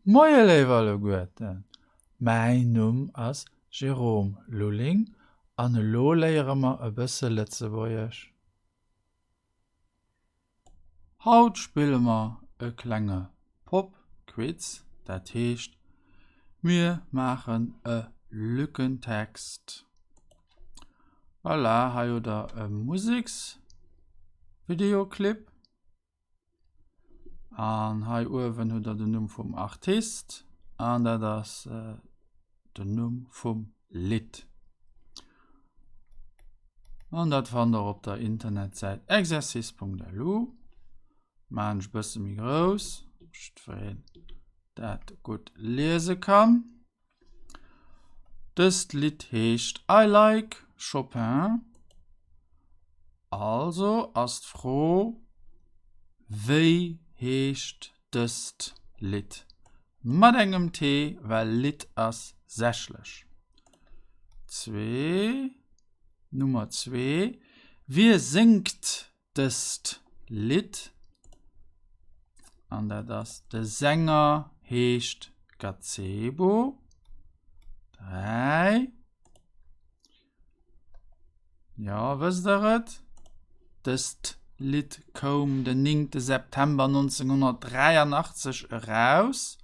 Moie léif alleguerten, mäin Numm ass Jérôme Lulling an elo léiere mer e bësse Lëtzebuergesch. Haut spille mer e klenge Pop-Quiz, dat heescht mir maachen e Lückentext. Voilà, hei hutt der e Museksvideoclip. An hei uewen hutt der den Numm vum Artist an dat ass den Numm vum Lidd. An dat fannt der op der Internetsäit exercice.lu. Maan ech e bësse méi grouss, jiddwereen dat gutt liese kann. Dëst Lidd heescht I Like Chopin. Also ass d'Fro, Wéi heescht dëst Lidd? Mat engem T, well Lidd ass sächlech. Zwee, Nummer zwee, Wie séngt dëst Lidd, an dat ass de Sänger heescht Gazebo. 3. Jo, wësst der et? Dëst Lidd koum den 9. September 1983 eraus.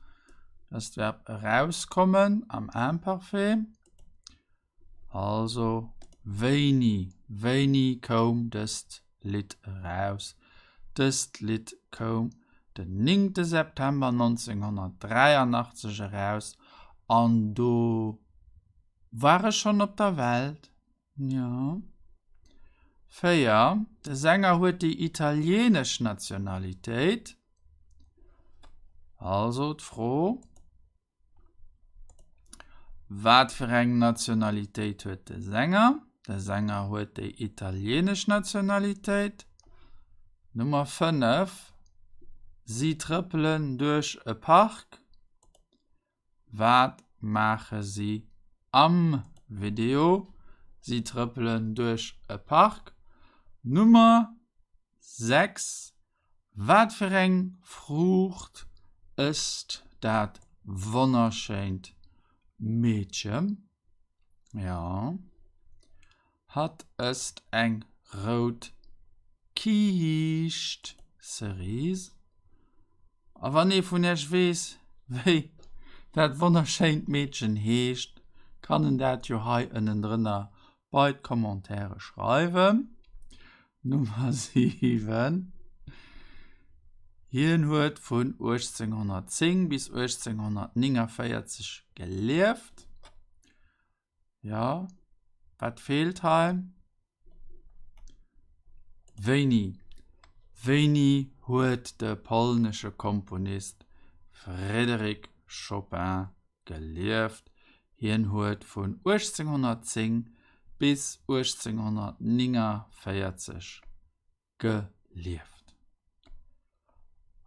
Dat ass d'Verb erauskommen am Imparfait. Also, wéini, wéini koum dëst Lidd eraus? Dëst Lidd koum den 9. September 1983 eraus an do war ech schonn op der Welt, jo. 4, De Sänger huet déi italieenesch Nationalitéit. Also d'Fro. Wat fir eng Nationalitéit huet de Sänger? De Sänger huet déi italieenesch Nationalitéit. Nummer 5, Si trëppelen duerch e Park. Wat maache si am Video? Si trëppelen duerch e Park. Nummer 6, Wat fir eng Fruucht ësst dat wonnerschéint Meedchen? Jo, hatt ësst eng rout Kiischt, Cerise. A wann ee vun iech weess, wéi dat wonnerschéint Meedchen heescht, kann en dat jo hei ënnendrënner bei d'Commentairen schreiwen. Nummer 7. Hien huet vun 1810 bis 1849 gelieft. Jo, wat feelt hei? Wéini? Wéini huet de polnesche Komponist Frédéric Chopin gelieft. Hien huet vun 1810 bis 1849 gelieft.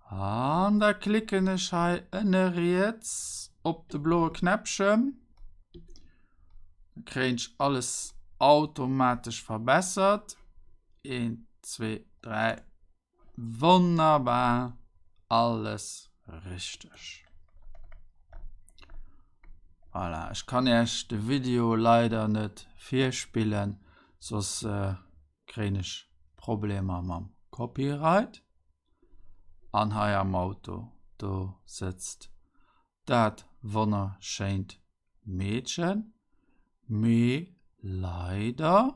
An da klicken ech hei ënne riets op de bloe Knäppchen. Da kréien ech alles automatesch verbessert. 1, 2, 3, Wonnerbar, alles richteg. Voilà, ech kann Iech de Video leider net virspillen, soss kréien ech Problemer mam Copyright. An hei am Auto, do sëtzt dat wonnerschéint Meedchen, mee leider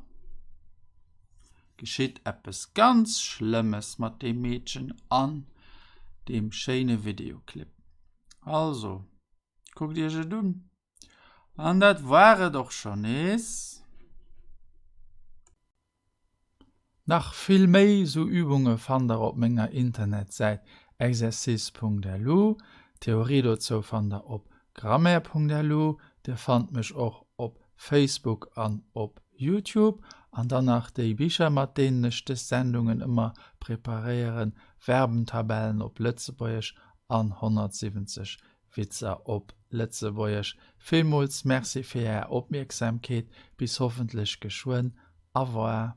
geschitt eppes ganz Schlëmmes mat deem Meedchen an deem schéine Videoclip. Also, kuckt iech et un. An dat war et och scho nees. Nach vill méi sou Übunge fannt der op menger Internetsäit exercice.lu. D'Theorie dozou fannt der op grammaire.lu. Dir fannt mech och op Facebook an op Youtube. An dann nach déi Bicher mat deenen ech dës Sendungen ëmmer preparéieren, Verbentabellen op Lëtzebuergesch an 170 Witzer op Lëtzebuergesch. Villmools Merci fir Är Opmierksamkeet. Bis hoffentlech geschwënn. Au revoir.